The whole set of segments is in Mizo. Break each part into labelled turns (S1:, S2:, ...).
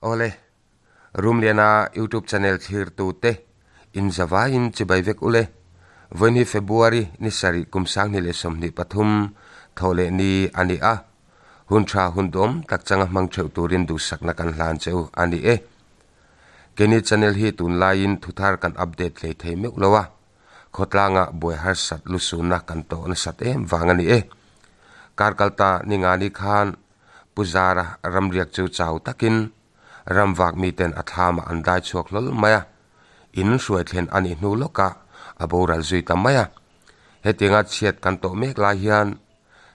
S1: Awle, Rumliana YouTube channel thlirtute in zavaiin chibai vek ule. Vawiin hi February ni sarih kum 2023 thawh leh ni a ni a. Hun tha hun duhawm tak changa hmang theuh turin duhsakna kan hlan che u a ni e. Keini channel hi tunlaiin thuthar kan update hlei thei meuh lo a. Khawtlanga buai harsat lusunna kan tawh nasat em vang a ni e. Kar kalta ni nga ni khan Pu Zara ramriak chu chau takin ramvak miten a thlamah an dai chhuak hlawl mai a, in hruai thlen a nih hnu lawkah a boral zui ta mai a. Hetianga chhiat kan tawh mek lai hian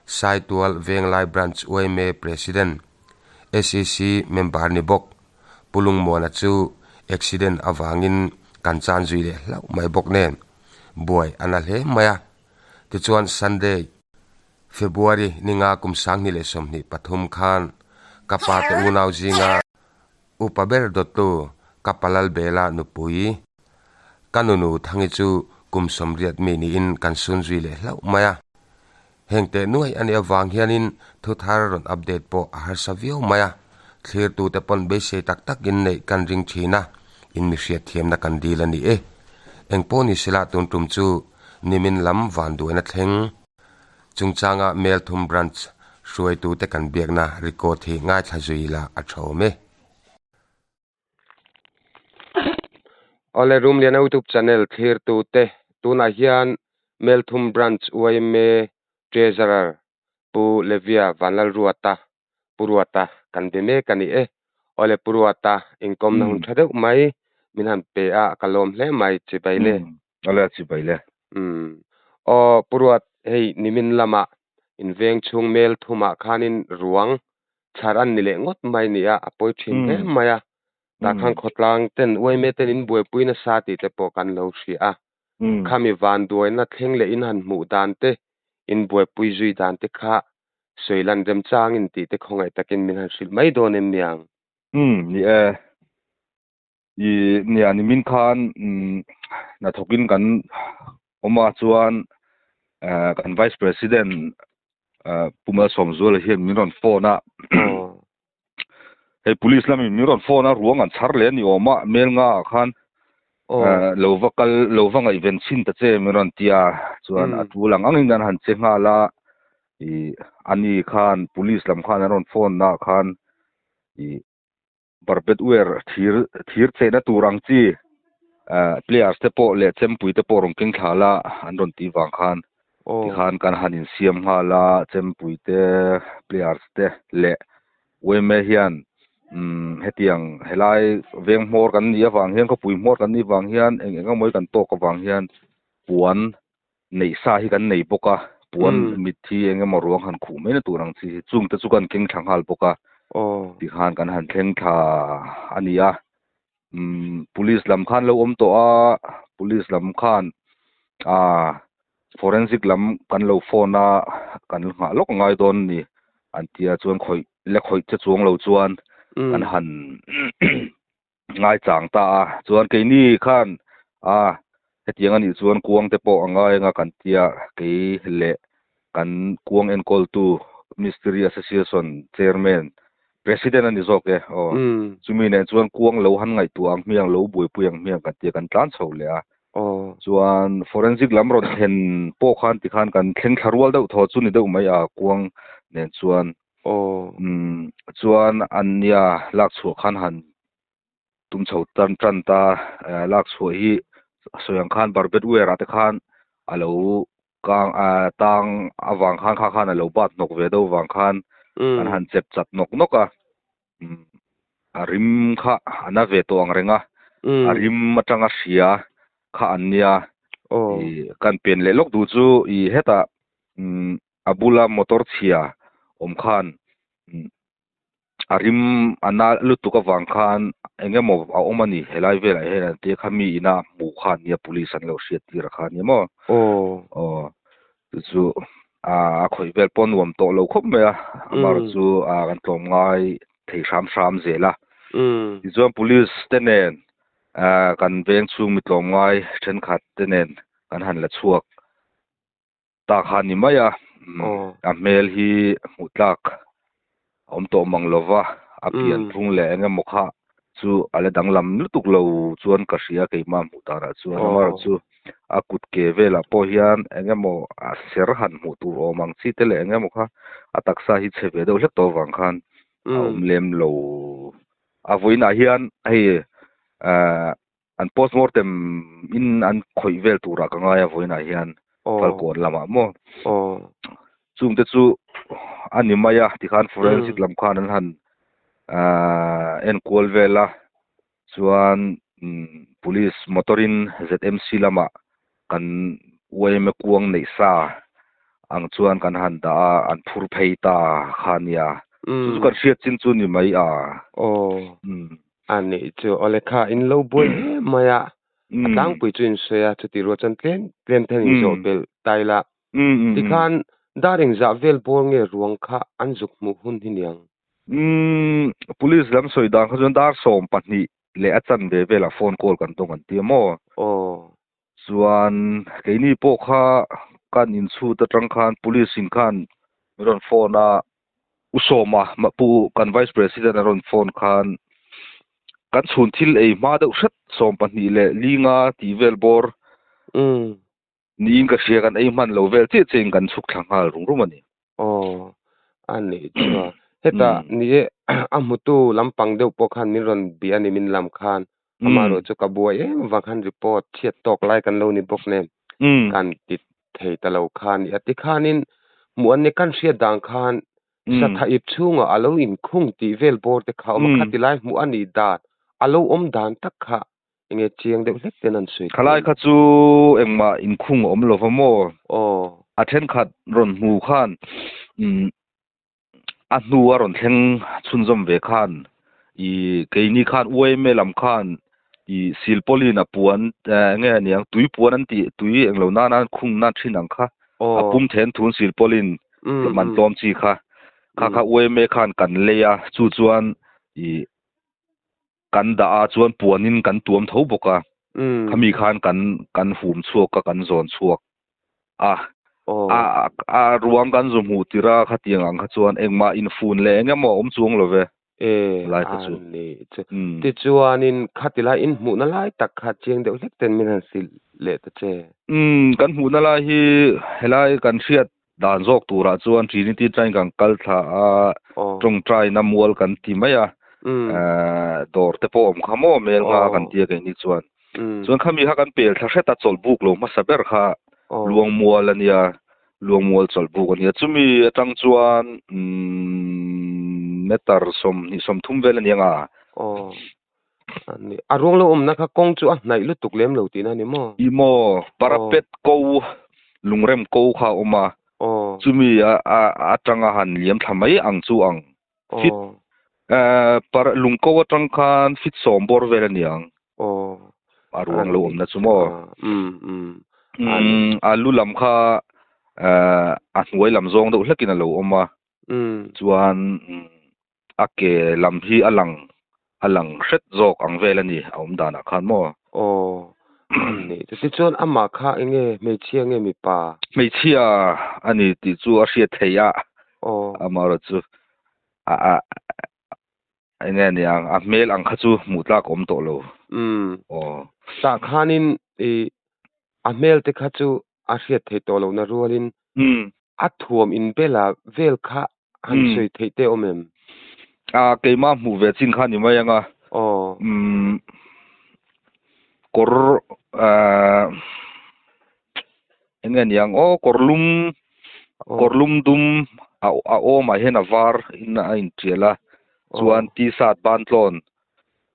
S1: Saitual Venglai Branch yma President, SEC member ni bawk Pu Lungmuana chu accident avangin kan chan zui leh hlauh mai bawk nen buai a na hle mai a. Tichuan Sunday, February ni nga kum 2023 khan ka pa te unau zinga upa ber dawttu ka Palal Bela nupui ka nunu Thangi chu kum 80 mi niin kan sun zui leh hlauh mai a. Heng teh nuai a nih avang hianin thu thar rawn update pawh a harsa viau mai a, thlirtute pawn beisei tak takin neih kan ring thin a, in mi hriatthiamna kan dil a ni e. Engpawh ni sela tun tum chu nimin lam vanduaina thleng chungchanga Melthum Branch hruaitute kan biakna record hi ngaithla zui la a tha awm e. Awle Rumliana YouTube channel thlirtute tunah hian Melthum Branch yma Treasurer Pu Levia Vanlalruata Pu Ruata kan be mek a ni e. Awle Pu Ruata inkawmna hun tha deuh mai min han pe a ka lawm hle mai chibai le.
S2: Awle chibai le.
S1: Aw Pu Ruat hei nimin lamah in veng chhung Melthumah khanin ruang Chhar an ni leh ngawt mai nia, a pawi thin hle mai a. Tah khan khawtlang ten uaime ten in buaipui nasa tih te pawh kan lo hria a. Khami vanduaina thleng leh in han hmuh dan te, in buaipui zui dan te kha sawi lan remchangin tih te khawngaih takin min han hrilh mai dawn em niang?
S2: Umm ni e. I nia nimin khan hnathawkin kan awm a chuan kan Vice President Pu Malsawmzuala hian min rawn phone a. Hei police lamin min rawn phone a ruang an chhar leh a ni awm a mel nga ah khan lo va kal lo va ngaihven chhin ta che min rawn ti a chuan a tul ang angin kan han che nghal a i ani khan police lam khan an rawn phone na ah khan i Barbed wire thir thir chehna tur ang chi players te pawh leh chempui te pawh rawn keng thla la an rawn tih vang khan tikhan kan han insiam nghal a chempui te players te leh yma hian umm hetiang helai veng hmawr kan nih avang hian khawpui hmawr kan nih vang hian eng eng emaw kan tawk avang hian puan neih sa hi kan nei bawk a, puan mitthi eng emaw ruang han khuh mai na tur ang chi hi chung te chu kan keng thla nghal bawk a, tikhan kan han thleng thla a ni a, umm police lam khan lo awm tawh a, police lam khan ah forensic lam kan lo phone a, kan nghah lawk ngai dawn a ni an tia chuan khawih la khawih che chuang lo chuan kan han ngaichang ta a, chuan keini khan a hetiang anih chuan kuang te pawh a ngai anga kan tia kei leh kan kuang enkawltu Mistiri Association Chairman President a ni zawk e aw chumi nen chuan kuang lo han ngaihtuah ang hmiang lo buaipui ang hmiang kan tia kan tlan chho leh a chuan forensic lam rawn thlen pawh khan tikhan kan thleng thla rual deuh thaw chu ni deuh mai a kuang nen chuan
S1: Aw.
S2: Umm chuan an nia lak chhuah khan han tum chho tan tan ta lak chhuah hi sawi ang khan barbed wire ah te khan a lo kang ah tang avang khan kha khan a lo bat hnawk ve deuh vang khan kan han chep chat nawk nawk a umm a rim kha a na ve tawh ang reng a a rim atanga hria kha an nia ih kan pen leh lawk duh chu ih hetah umm A bula motor chhia awm khan a rim a na lutuk avang khan eng emaw a awm a ni helai velah hian an tia kha mi ina hmuh kha ania police an lo hriat tir a kha ania maw aw chu chu a khawih vel pawh nuam tawh lo khawp mai a amaherawh chu a kan tlawm ngai thei hram hram zel a tichuan police te nen kan veng chhung mi tlawm ngai thenkhat te nen kan han la chhuak. Ta kha ni mai a, a hmel hi hmuh tlak a awm tawh mang lo va, a pian phung leh eng emaw kha chu a la danglam lutuk lo chuan ka hria keimah hmuh danah chuan amaherawhchu a kut ke velah pawh hian eng emaw a ser han hmuh tur awm ang chi te leh eng emaw kha a taksa hi chhe ve deuh hlek tawh avang khan a awm lem lo. A vawiinah hian hei ahh an postmortem in an khawih vel turah ka ngai a vawiinah hian Falkawn lamah maw chungte chu a ni mai a tikhan forensic lam khan an han ahh enkual vel a chuan police motor in ZMC lamah kan yma kuang neih sa ang chuan kan han dah a an phur phei ta kha nia chu chu kan hriat chin chu ni mai a.
S1: A nih chu awle kha in lo buai hle mai a, a tlangpui chu in sawi a, chuti rual chuan tlem tlem te hian in zawh belh ta ila. Tikhan dar engzah vel bawr nge ruang kha an zuk hmuh hun hi niang?
S2: Umm, police lam sawi dan kha chuan dar 12 leh a chanve velah phone call kan dawng an ti a maw?
S1: Aw.
S2: Chuan keini pawh kha kan inchhut atang khan police in khan min rawn phone a, U Sawma pu kan vice president a rawn phone khan kan chhun thil ei hma deuh hret 24 tih vel bawr niin ka hria kan ei hman lo vel chiah chiah in kan chhuk thla nghal rum rum a ni.
S1: Aw, a nih chuan heta ni e a hmutu lampang deuh pawh khan min rawn bia a ni min lam khan amaherawh chu ka buai em avang khan report chhiat tawk lai kan lo ni bawk nen kan ti thei ta lo kha a ni a tikhanin hmuh an ni kan hriat dan khan satha ip chhungah a lo inkhung tih vel bawr te kha a awm a khati lai hmuh a nih dan a lo awm dan tak kha Enge chiang deuh hlek ten an sawi
S2: Khalai kha chu engmah inkhung a awm lo va maw?
S1: Aw.
S2: A thenkhat rawn hmu khan umm a hnu a rawn thleng chhunzawm ve khan i keini khan UMA lam khan i silpawlin a puan enge a niang tui puan an tih tui englo nana an khung na thin ang kha a pum then thun silpawlin man tlawm chi kha kha kha UMA khan kan lei a chu chuan i Kan dah a chuan puanin kan tuam tho bawk a, khami khan kan kan hum chhuak a, kan zawn chhuak a. A a ruang kan zu hmuh tir a, khatiang ang kha chuan engmah infun leh eng emaw a awm chuang lo ve
S1: lai kha chu. Tichuanin khati lai in hmuhna lai tak kha chiang deuh hlek ten min han hrilh leh ta che.
S2: Kan hmuhna lai hi helai kan hriat dan zawk turah chuan Trinity train kan kal thla a, tawngtaina mual kan ti mai a, dawr te pawh awm kha maw mel nga kan tia keini chuan. Chuan khami kha kan pel thla hret a, chawlhbuk lo hmasa ber kha Luangmual a nia, Luangmual chawlhbuk a nia. Chumi atang chuan meter 23 vel a nia nga.
S1: A ruang lo awmna kha kawng chu a hnaih lutuk lem lo tihna a ni maw?
S2: I maw, parapet ko, lungrem ko kha a awm a, chumi atanga han liam thla mai ang chu ang. Fit, lung ko atang khan fit 10 bawr vel a ni ang. A ruang lo awmna chu maw? A lu lam kha a hnuai lam zawng deuh hlekin a lo awm a, chuan A ke lam hi a lang a lang hret zawk ang vel a ni a awm danah khan maw?
S1: Aw, a ni. Chutichuan amah kha eng nge hmeichhia nge mipa?
S2: Hmeichhia a ni tih chu a hriat theih a.
S1: Aw.
S2: Amaherawh chu a a eng nge ni ang a hmel ang kha chu hmuh tlak a awm tawh lo.
S1: Umm.
S2: Aw.
S1: Tah khanin i a hmel te kha chu a hriat theih tawh lohna rualin a thuam inbela vel kha han sawi theih te awm em?
S2: A keimah hmuh ve chin kha ni mai ang a.
S1: Aw.
S2: Kawr eng nge niang aw kawr lum kawr lum dum a awmah hian a var in a intial a chuan t-shirt bantlawn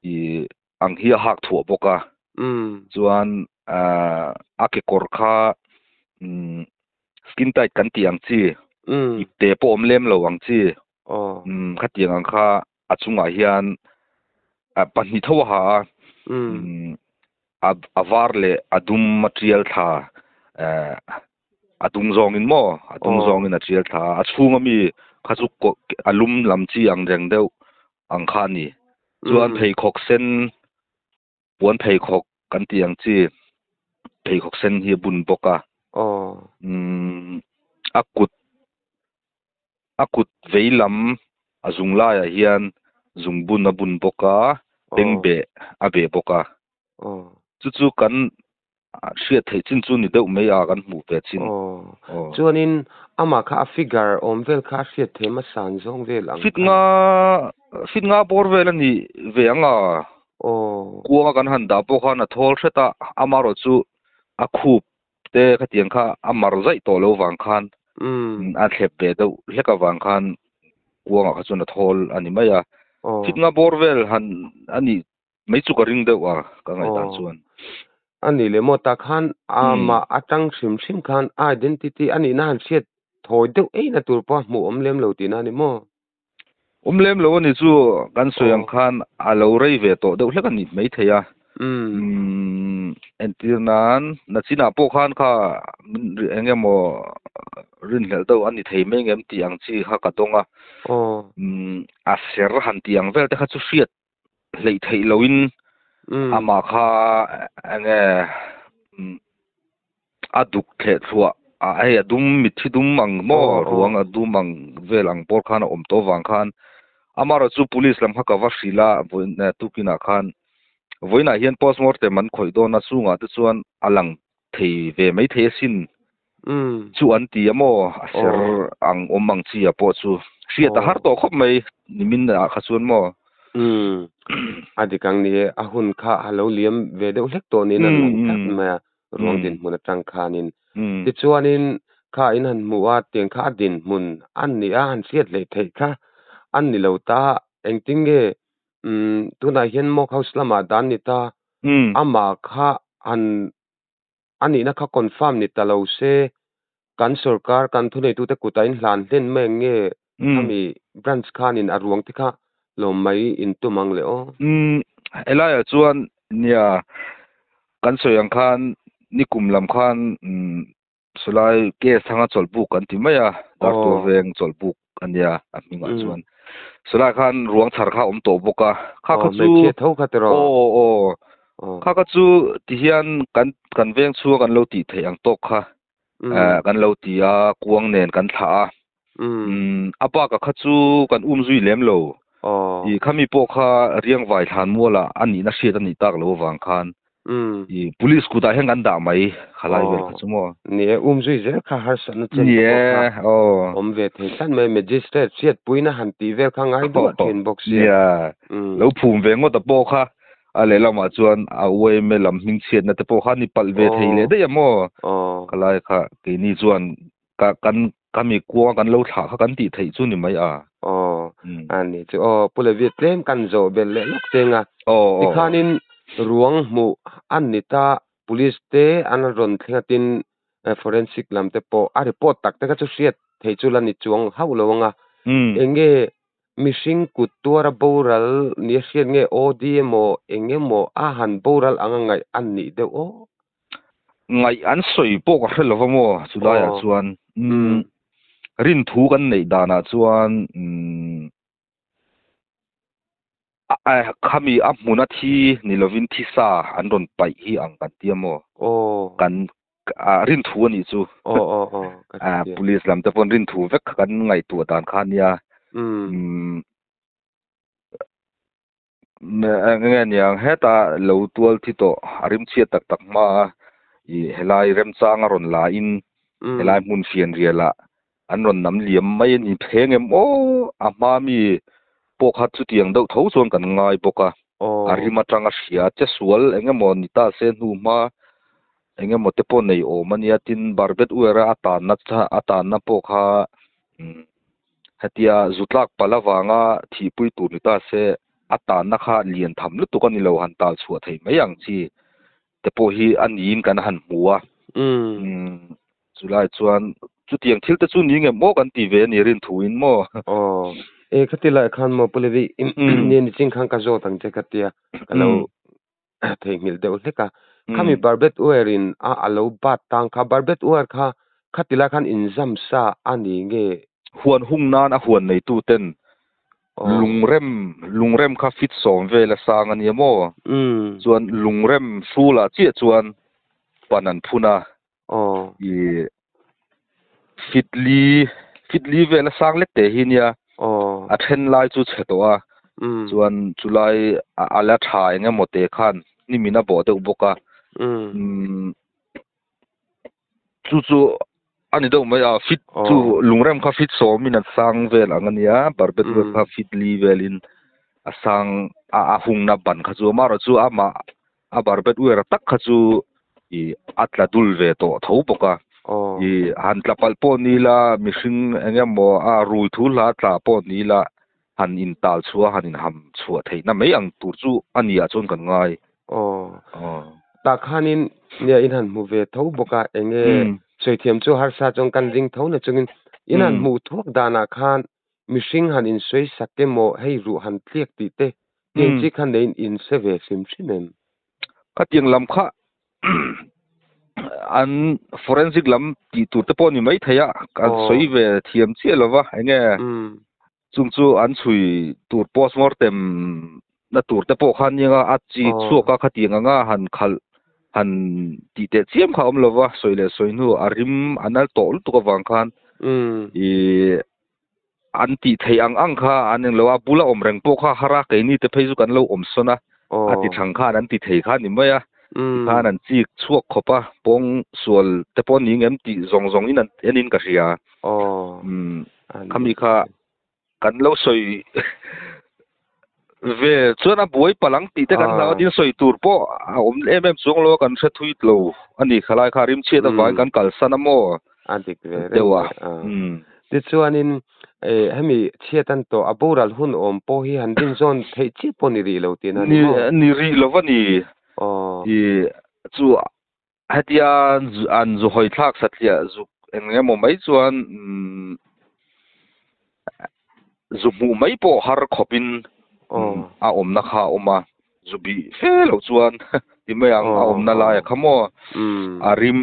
S2: ih ang hi a hak thuah bawk a. Chuan a kekawr kha skin tight kan tih ang chi, ipte pawh awm lem lo ang chi, khatiang ang kha a chungah hian pahnih tho a ha a, a var leh a dum a tial thla a dung zawngin maw a dung zawngin a tial thla a, a chhunga mi kha chu a lum lam chi ang reng deuh ang kha a ni. Chuan pheikhawk sen, puan pheikhawk kan tih ang chi pheikhawk sen hi a bun bawk a. Umm a kut a kut vei lam a zung laiah hian zungbun a bun bawk a. Bengbeh a beh bawk a. Chu chu kan hriat theih chin chu ni deuh mai a kan hmuh ve chin.
S1: Aw. Chuanin amah kha a figure awm vel kha a hriat theih hmasa an zawng vel ang
S2: Fit nga fit nga bawr vel a ni ve ang a.
S1: Aw.
S2: Kuanga kan han dah pawh khan a thawl hret a, amaherawh chu a khup te khatiang kha a mar zaih tawh lo vang khan a thlep ve deuh hlek avang khan kuangah kha chuan a thawl a ni mai a. Fit nga bawr vel han a nih mai chu ka ring deuh a ka ngaihdan chuan.
S1: A nih leh maw tah khan amah atang hrim hrim khan a identity a nihna han hriat thawi deuh eina tur pawh a hmuh awm lem lo tihna a ni maw?
S2: Awm lem lo a ni chu kan sawi ang khan a lo rei ve tawh deuh hlek a ni maithei a. Entir nan nachinah pawh khan kha eng emaw rinhlelh deuh a ni thei mai ngem tih ang chi kha ka dawng a. A ser han tih ang vel te kha chu hriat hleih theih loin amah kha eng nge a duk thleh thluah a hei a dum mitthi dum ang maw ruang a dum ang vel ang pawr khan a awm tawh vang khan amaherawh chu police lam kha ka va hrilh a vawiin tukinah khan vawiinah hian postmortem an khawih dawn a chungah te chuan a lang thei ve maithei asin chu an ti a maw a ser ang awm ang chi ah pawh chu hriat a har tawh khawp mai nimin ah kha chuan maw.
S1: A dik ang ni e, a hun kha a lo liam ve deuh hlek tawh niin an lang tlat mai a, ruang dinhmun atang khanin. Tichuanin kha in han hmuh a, tiang kha a dinhmun an ni a, han hriat hleih theih kha an ni lo ta, engtin nge tunah hian mock house lamah dan ni ta, amah kha han A nihna kha confirm ni ta lo se, kan sorkar, kan thuneitute kutah in hlan hlen mai ang nge khami branch khanin a ruang te kha lawm mai in tum ang le aw.
S2: Umm, helaiah chuan nia kan sawi ang khan nikum lam khan sawlai case thanga chawlhbuk kan ti mai a, Dartuah veng chawlhbuk a nia a hmingah chuan. Sawlai khan ruang chhar kha a awm tawh bawk a, kha kha chu
S1: Hmeichhia tho kha tiraw?
S2: Aw aw, kha kha chu tihian kan kan veng chhunga kan lo tih theih ang tawk kha kan lo ti a, kuang nen kan thlah a. A bakah kha chu kan um zui lem lo. I khami pawh kha Riangvai Thlanmualah a nihna hriat a nih tak lo avang khan I police kutah hian kan dah mai khalai vel kha chu maw.
S1: Ni e, um zui zel kha harsatna chen te pawh kha awm ve thei tlat mai. Magistrate hriatpuina han tih vel kha ngai duah thin bawk sia.
S2: Nia, lo phum ve ngawt a pawh kha a lehlamah chuan a UAMA lam hmingchhiatna te pawh kha ni palh ve thei leh daih a maw. Khalai kha keini chuan ka kan ka mi kuanga kan lo thlah kha kan tih theih chu ni mai a.
S1: Aw, a ni chu aw Pu Levi tlem kan zawh belh leh lawk cheng a. Tikhanin ruang hmuh an ni ta police te an rawn thleng a tin forensic lam te pawh a report tak te kha chu hriat theih chu la ni chuang hauh lo ang a. Enge mihring kut tuara boral nia hriat nge OD emaw eng emaw a han boral anga ngaih an nih deuh aw.
S2: Ngaih an sawi pawh ka hre lova maw chu laiah chuan umm rinthu kan neih danah chuan umm khami a hmuna thi ni lovin thisa an rawn paih hi ang kan tia maw kan rinthu a nih chu police lam te pawn rinthu vek kha kan ngaihtuah dan kha a nia umm. Eng nge niang hetah lo tual thi tawh a rimchhiat tak tak hma a ih helai remchang a rawn la in helai hmun fian rial ah an rawn nam liam mai a ni pheng em aw a hma mi pawh kha chutiang deuh tho chuan kan ngai bawk a a rim atanga hria che sual eng emaw ni ta se hnu hma eng emaw te pawh nei awm a nia tin barbet uar a tanna a tanna pawh kha umm. Hetia zu tlak palh avanga thihpui tur ni ta se, a tanna kha lian tham lutuk a ni lo han tal chhuah thei mai ang chi te pawh hi a niin kan han hmu a. Chulai chuan chutiang thil te chu ni nge maw kan ti ve a ni rinthuin maw?
S1: Aw, e khati lai khan maw Pu Levi, ni ni ching khan ka zawt ang che ka tia, ka lo theihnghilh deuh hlek a. Khami barbed wire in a a lo bat tang kha, barbed wire kha khati lai khan inzam sa a ni nge?
S2: Huan hung nan a huan neitu ten lungrem lungrem kha fit sawm vel a sang a nia maw? Chuan lungrem hrulah chiah chuan pan an phun a, i fit li fit li vel a sang lek teh hi nia, a then lai chu chhe tawh a. Chuan chulai a la tha eng emaw te khan nimin a bawh deuh bawk a. Chu chu a ni deuh mai a, fit chu lungrem kha fit sawmin a sang vel ang a nia, barbet vel kha fit li velin a sang a a hungna ban kha chu amaherawh chu amah a barbet uar tak kha chu ih a tla dul ve tawh tho bawk a, ih han tla palh pawh ni ila mihring eng emaw a rui thu hla tla pawh ni ila han intal chhuah a han inham chhuah theihna mai ang tur chu a ni ah chuan kan ngai.
S1: Aw. Tah khanin nia in han hmu ve tho bawk a, enge sawithiam chu harsa chuan kan ring tho na chungin in han hmuh thuak danah khan mihring han insawi sak emaw hei ruh han tliak tih te tiang chi khan nei in inse ve hrim hrim em?
S2: Khatiang lam kha an forensic lam tih tur te pawh ni maithei a, kan sawi ve thiam chiah lova enge Chung chu an chhui tur postmortem na tur te pawh khan nia a chi chhuak a khatiang anga han khalh han tih teh chiam kha a awm lova sawi leh sawi hnu a rim a nal tawh lutuk avang khan ih an tih theih ang ang kha an englo a bula awm reng pawh kha har a keini te phei chu kan lo awm sawn a a ti thang khan an ti thei kha a ni mai a tikhan an chik chhuak khawp a pawng sual te pawh a ni ngem tih zawng zawng in an en in ka hria. Khami kha kan lo sawi ve chuan a buai palh ang tih te kan hlau a tin sawi tur pawh a awm em em chuang lo a kan hre thui lo a ni khalai kha rimchhiat avangin kan kalsan a maw
S1: a dik ve reng mai a tichuanin hemi chhiat an tawh a boral hun awm pawh hi han din zawn theih chiah pawh ni rih lo tihna a ni maw?
S2: Ni rih lo a ni i chu Hetia an zu hawi thlak satliah zuk eng emaw mai chuan zu hmuh mai pawh har khawpin a awmna kha a awm a, zu bih fe loh chuan ti mai ang a awmna laia kha maw a rim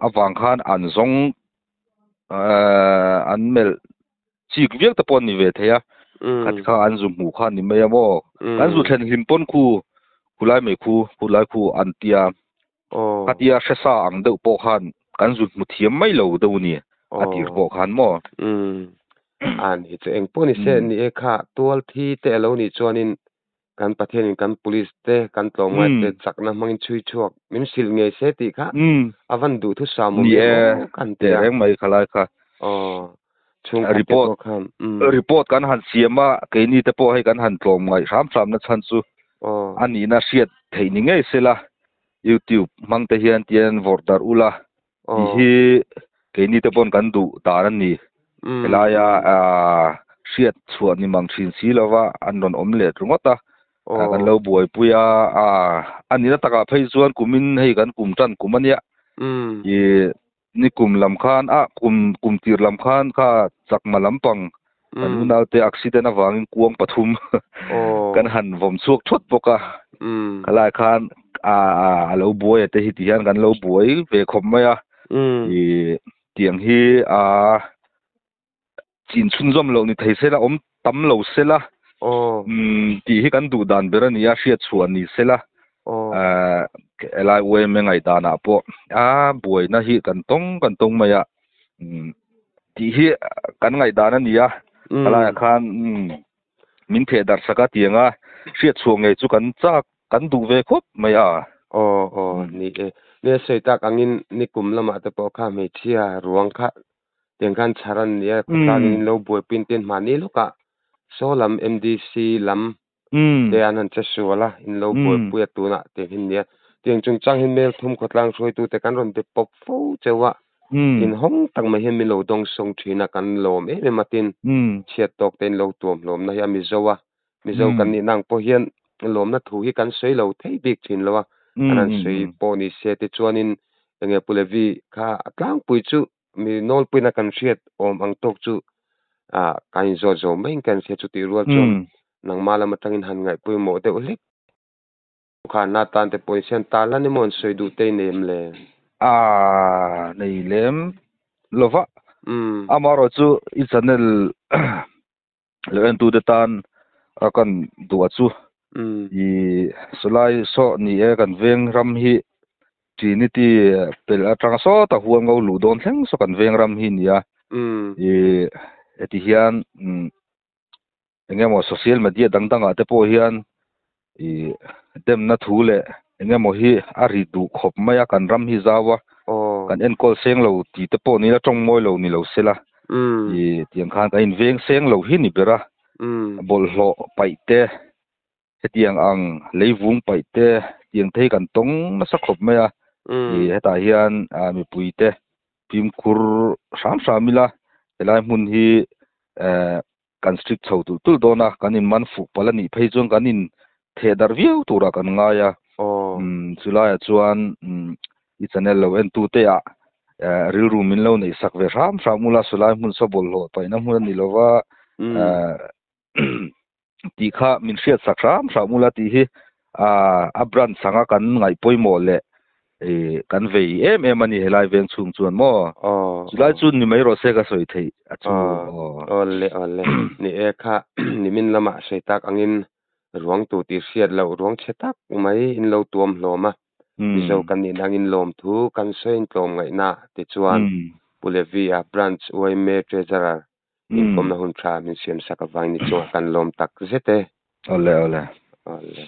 S2: avang khan an zawng an melh chik viau te pawh an ni ve thei a, khat kha an zu hmuh kha a ni mai a maw, kan zu thlen hlim pawn khu khulai mai khu khulai khu an tia khatia hre sa ang deuh pawh khan kan zu hmu thiam mai lo deuh a ni a tir pawh khan maw.
S1: A ni chu eng pawh ni se ni e kha tual thi te a lo nih chuanin Kan Pathianin kan police te, kan tlawmngai te chakna hmangin chhui chhuak min hrilh ngei se tih kha a van duh thusam awm em aw kan ti a.
S2: Ni e, reng mai kha lai kha.
S1: Aw, chhungkhat te pawh khan.
S2: Report kan han siam a, keini te pawh hei kan han tlawmngaih hram hram na chhan chu a nihna hriat theih ni ngei sela YouTube hmang te hian tian vawrh darh ula tih hi keini te pawn kan duh dan a ni. Helaia hriat chhuah ni mang thin si lova an rawn awm leh ringawt a, kan lo buaipui a, a nihna takah phei chuan kumin hei kan kum tan kum a nia. Ih ni kum lam khan a kum kum tir lam khan kha chakma lampang kan unaute accident avangin kuang pathum kan han vawm chhuak thawt bawk a khalai khan a lo buai a te hi ti hian kan lo buai ve khawp mai a ih tiang hi a chin chhunzawm loh ni thei sela awm tam lo sela tih hi kan duh dan ber a ni a hriat chhuah ni sela helai UMA ngaihdanah pawh a buaina hi kan tawng kan tawng mai a. Tih hi kan ngaihdan a ni a, helaiah khan min theh darh sak a tiang a, hriat chhuah ngei chu kan chak, kan duh ve khawp mai a.
S1: Aw aw ni e, ni a sawi tak angin nikum lamah te pawh kha hmeichhia ruang kha tiang khan chhar an ni a, khawtlangin in lo buaipui ten mahni lawkah saw lam MDC lam te an han che sual a, in lo buaipui a tunah tiang hi nia. Tiang chungchang hi mel thum khawtlang hruaitute kan rawn be pawp fo cheu a, inhawng tak mai hian min lo dawng sawng thin a, kan lawm em em a tin chhiat tawk te in lo tuam hlawmna hi a Mizo a, Mizo kan nihna ang pawh hian lawmna thu hi kan sawi lo thei bik thin lo a, an han sawi pawh ni se tichuanin enge Pu Levi kha a tlangpui chu mi nawlpuina kan hriat awm ang tawk chu ah kan inzawt zo mai in kan hria chutih rual chuan nangmah lam atangin han ngaihpawimawh deuh hlek khan na tan te pawhin sian ta lan emaw an sawi duh te nei em le?
S2: A nei lem lova amaherawh chu i channel lo entute tan a kan duh a chu i sawlai saw ni e kan veng ram hi Trinity pelh atanga sawta huang ngo luh dawn thleng saw kan veng ram hi nia i heti hian. Engemaw social media dang dangah te pawh hian ih demna thu leh engemaw hi a ri duh khawp mai a, kan ram hi zau a, kan enkawl seng lo tih te pawh ni la tawng mawi lo ni lo sela ih tiang khan kan inveng seng lo hi ni ber a, bawlhhlawh paih te hetiang ang leivung paih te tiang te hi kan tawng nasa khawp mai a, ih hetah hian mipui te fimkhur hram hram ila helai hmun hi eh kan strict chho tulh tulh dawn a, kan in man fuh palh a nih phei chuan kan in theh darh viau turah kan ngai a, umm chulaiah chuan umm i channel lo en tu te ah eh rilru min lo neih sak ve hram hram ula chulai hmun saw bawlhhlawh paihna hmun a ni lova eh tih kha min hriat sak hram hram ula tih hi ah a branch anga kan ngaih pawimawh leh ih kan vei em em a ni helai veng chhung chuan maw chulai chu ni mai rawh se ka sawi theih a chu aw.
S1: Awle awle ni e kha nimin lamah sawi tak angin ruang tu tih hriat loh ruang chhe tak mai in lo tuam hlawm a Mizo kan nih nangin lawmthu kan sawiin tlawmngaihna tichuan Pu Levi-a Branch yma Treasurer Inkawmna hun tha min siam sak avangin i chungah kan lawm tak zet e.
S2: Awle awle.
S1: Awle.